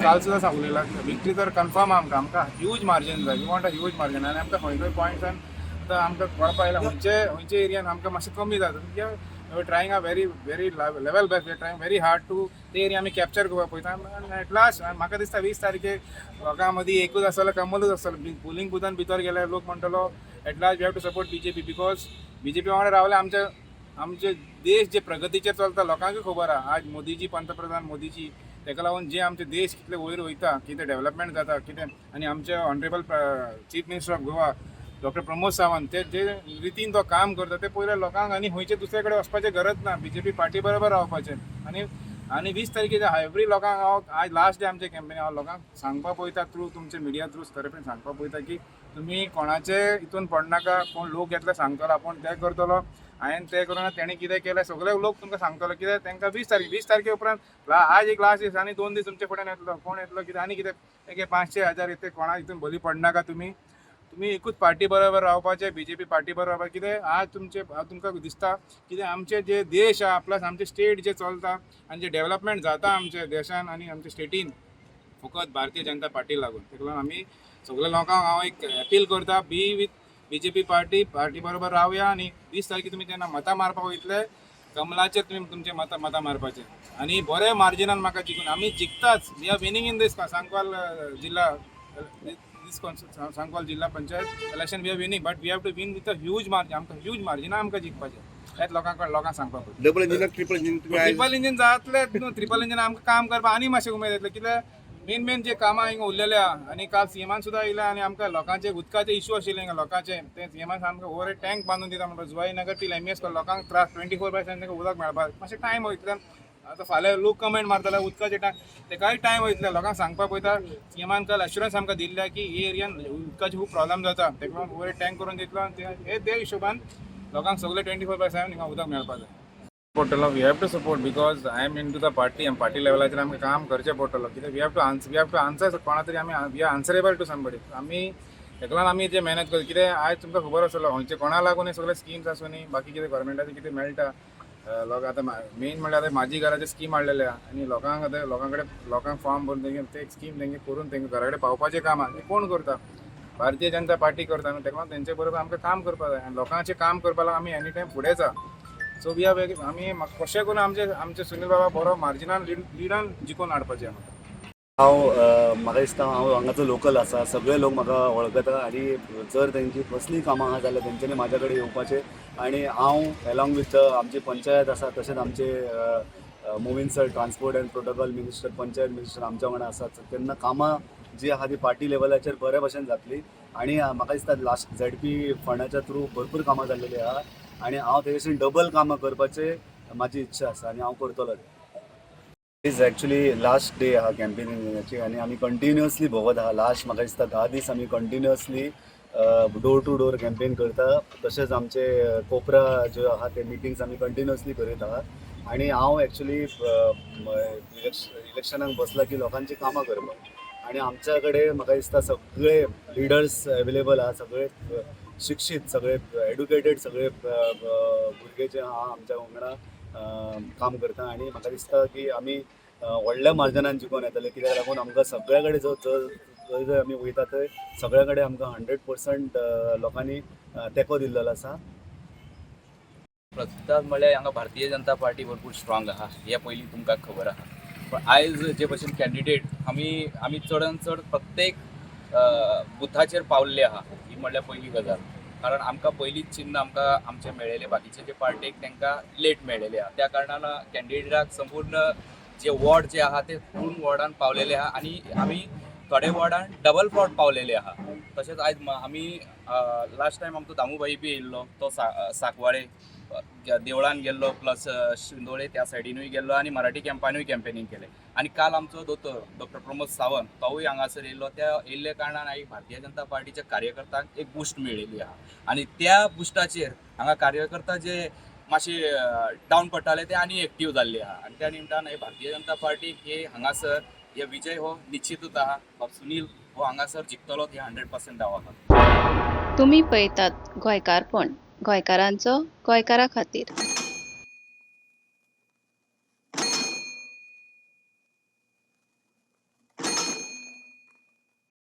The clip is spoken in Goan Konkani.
काल सुद्दां सांगलेला, विक्ट्री तर कन्फर्म. आमकां आमकां ह्यूज मार्जीन जाय. We want a huge margin. आनी आमकां खंय खंय पॉयंट्सान आतां आमकां कळपा आयला, खंयचे खंयचे एरियान आमकां मातशें कमी जाता. कित्याक trying a very very level best, we trying very hard to ते एरिया आमी कॅप्चर करपाक पळयता. आनी एट लास्ट म्हाका दिसता 20 तारखेक लोकां मदीं एकूच आसतलो, कमलूच आसतलो. पोलिंग बुथान भितर गेल्यार लोक म्हणटलो, at last we have to support BJP, because BJP वांगडा रावले आमचे आमचे देश जे प्रगतीचेर चलता. लोकांकूय खबर आहा, आज मोदीजी पंतप्रधान मोदीजी, तेका लागून जे आमचे देश कितले वयर वयता, कितें डेव्हलपमेंट जाता कितें. आनी आमचे honourable Chief Minister of Goa, Doctor Pramod Sawant, ते जे रितीन तो काम करता ते पयल्या लोकांक आनी खंयचे दुसरे कडेन वचपाचें गरज ना. बीजेपी पार्टी बरोबर रावपाचें. आनी आनी 20 तारखेर एवरी लोकांक हांव आज लास्ट डे आमचे कॅम्पेन, हांव लोकांक सांगपाक पळयता थ्रू तुमचे मिडिया थ्रू खरें सांगपाक पळयता की तुमी कोणाचे हितून पडनाका. कोण लोक येतले सांगतलो आपूण तें करतलो, हांवें तें करूं, तेणें कितें केलें, सगळे लोक तुमकां सांगतलो. कित्याक तांकां 20 तारखे, 20 तारखे उपरांत आज एक लास्ट दीस आनी 2 दीस तुमचे फुड्यान येतलो, कोण येतलो कितें आनी कितें एक 500, 1000 येते. कोणा हितून बली पडनाका तुमी. तुमी एकूच पार्टी बरोबर रावपाचें, बीजेपी पार्टी बरोबर. कितें आज तुमचे तुमकां दिसता कितें आमचे जे देश आहा, प्लस आमचे स्टेट जे चलता आनी जे डेव्हलपमेंट जाता आमच्या देशान आनी आमच्या स्टेटीन, फकत भारतीय जनता पार्टी लागून. तेका लागून आमी सगळ्या लोकांक हांव एक अपील करता, be with BJP party. Party बरोबर रावया आनी 20 तारखे तुमी जेन्ना मतां मारपाक वयतले, कमलाचेर तुमी तुमचे मतां मतां मारपाचे आनी बरे मार्जिनान म्हाका जिखून आमी जिखताच. We are winning in this Sancoale जिल्हा, this Sancoale जिल्हा panchayat election. We are winning, but we have to win with a huge margin. आमकां ह्यूज मार्जिनान आमकां जिखपाचें हेच लोकांक लोकांक सांगपाक पडटा. डबल इंजिन, ट्रिपल इंजिन तुम्ही आयज ट्रिपल इंजिन जातलें न्हू. ट्रिपल इंजिन आमकां काम करपाक आनी मातशें उमेद येतलें. कित्याक मेन मेन जे कामां हिंगा उरलेले आहा आनी काल सीएमान सुद्दां येयला आनी आमकां लोकांचे उदकाचे इशू आशिल्ले हिंगा लोकांचे, ते सीएमान आमकां ओवर टँक बांदून दिता म्हणटा. जुवारी नगर टील एमईएस लोकांक त्रास, 24/7 तांकां उदक मेळपाक मातशें टायम वयतले. आतां फाल्यां लोक कमेंट मारतले उदकाचे टायम, तेकाय टायम वयतले. लोकांक सांगपाक पळयता. सीएमान काल एश्युरन्स आमकां दिल्ले की ही एरियान उदकाचे खूब प्रॉब्लम जाता, तेका लागून ओवर टँक करून दितलो. आनी ते ते हिशोबान लोकांक सगळे 24/7 हिंगा उदक मेळपाक जाय पडटलो. We have to support because I am into the party. Party लेवलाचेर आमकां काम करचें पडटलो. कित्याक we have to answer कोणा तरी. आमी we are answerable to somebody. आमी तेका लागून आमी जे मेहनत करता. कितें आयज तुमकां खबर आसतलो, खंयचे कोणा लागून हे सगळे स्किम्स आसूं न्ही, बाकी कितें गव्हर्मेंटाचें कितें मेळटा लोक. आतां मेन म्हणल्यार आतां म्हाजी घराचे स्कीम हाडलेले आहा आनी लोकांक आतां लोकां कडेन लोकांक फॉर्म भरून तेंगे ते स्कीम तेंगे करून तेंगे घरा कडेन पावपाचें काम आहा. तें कोण करता? भारतीय जनता पार्टी करता न्हू. तेका लागून तेंचे बरोबर आमकां काम करपाक जाय आनी लोकांचें काम करपाक लागून आमी एनी टायम फुडेंच आहा. सो we are very आमी कशें करून आमचे आमचे सुनील बाबा बरो मार्जिनान लिडान जिखोवन हाडपाचें आमकां. हांव म्हाका दिसता हांव हांगाचो लोकल आसा. सगळे लोक म्हाका वळखता आनी जर तेंची कसलीय कामां आहा जाल्यार तेंच्यांनी म्हाज्या कडेन येवपाचें. आनी हांव एलॉंग विथ आमची पंचायत आसा, तशेंच आमचे Momin sir, Transport and Protocol Minister, panchayat minister आमच्या वांगडा आसात. तेन्ना कामां जी आहा ती पार्टी लेवलाचेर बऱ्या भशेन जातली. आनी म्हाका दिसता लास्ट झेडपी फंडाच्या थ्रू भरपूर कामां जाल्लेली आहा आनी हांव तेजेशीन डबल कामां करपाचे म्हाजी इच्छा आसा आनी हांव करतलो. Is actually last day आहा कॅम्पेनिंगाची आनी आमी कंटिन्युअसली भोंवत आहा. लास्ट म्हाका दिसता 10 दीस आमी continuously door to door campaign करता. तशेंच आमचे कोपरा ज्यो आहा ते मिटिंग्स आमी कंटिन्युअसली करीत आहा. आनी हांव एक्चुली इलेक्शनाक बसला की लोकांची कामां करपाक. आनी आमच्या कडेन म्हाका दिसता सगळे लिडर्स अवेलेबल आहा, सगळे शिक्षीत, सगळे एड्युकेटेड, सगळे भुरगे जे आहा आमच्या वांगडा काम करता. आनी म्हाका दिसता की आमी व्हडल्या मार्जनान जिखून येतले, कित्याक लागून आमकां सगळ्या कडेन जो जंय जंय जंय आमी वयता थंय सगळ्या कडेन आमकां 100% लोकांनी तेंको दिल्लो आसा. प्रस्ताव म्हळ्यार हांगा भारतीय जनता पार्टी भरपूर स्ट्रॉंग आहा हें पयलीं तुमकां खबर आहा. पण आयज जे भशेन कॅन्डिडेट आमी आमी चडान चड प्रत्येक बुथाचेर पावल्ले आहा, ही म्हणल्यार पयली गजाल. कारण आमकां पयलींच चिन्न आमकां आमचें मेळ्ळेलें, बाकीचे जे पार्टेक तांकां लेट मेळ्ळेलें आहा. त्या कारणान कॅन्डिडेटाक संपूर्ण जे वॉर्ड जे आहा ते पूर्ण वॉर्डान पावलेले आहा आनी आमी थोडे वॉर्डान डबल फावट पावलेले आहा. तशेंच आयज आमी लास्ट टायम आमचो दामूभाई बी येयल्लो, तो सांकवाळे देवळान गेल्लो, प्लस शिंदोळे त्या सायडीनूय गेल्लो आनी मराठी कॅम्पानूय कॅम्पेनींग केलें. आनी काल आमचो दोतोर डॉक्टर प्रमोद सावंत तोवूय हांगासर येयल्लो. त्या येयल्ल्या कारणान आयज भारतीय जनता पार्टीच्या कार्यकर्त्यांक एक बुस्ट मेळिल्ली आहा आनी त्या बुस्टाचेर हांगा कार्यकर्ता जे मातशे डावन पडटाले ते आनी एक्टीव जाल्ले आहा. आनी त्या निमतान हे भारतीय जनता पार्टी हे हांगासर हे विजय हो निश्चितूच आहा. बाब सुनील हो हांगासर जिखतलो हे 100% दावो आहा. तुमी पळयतात गोंयकारपण, गोंयकारांचो गोंयकारा खातीर.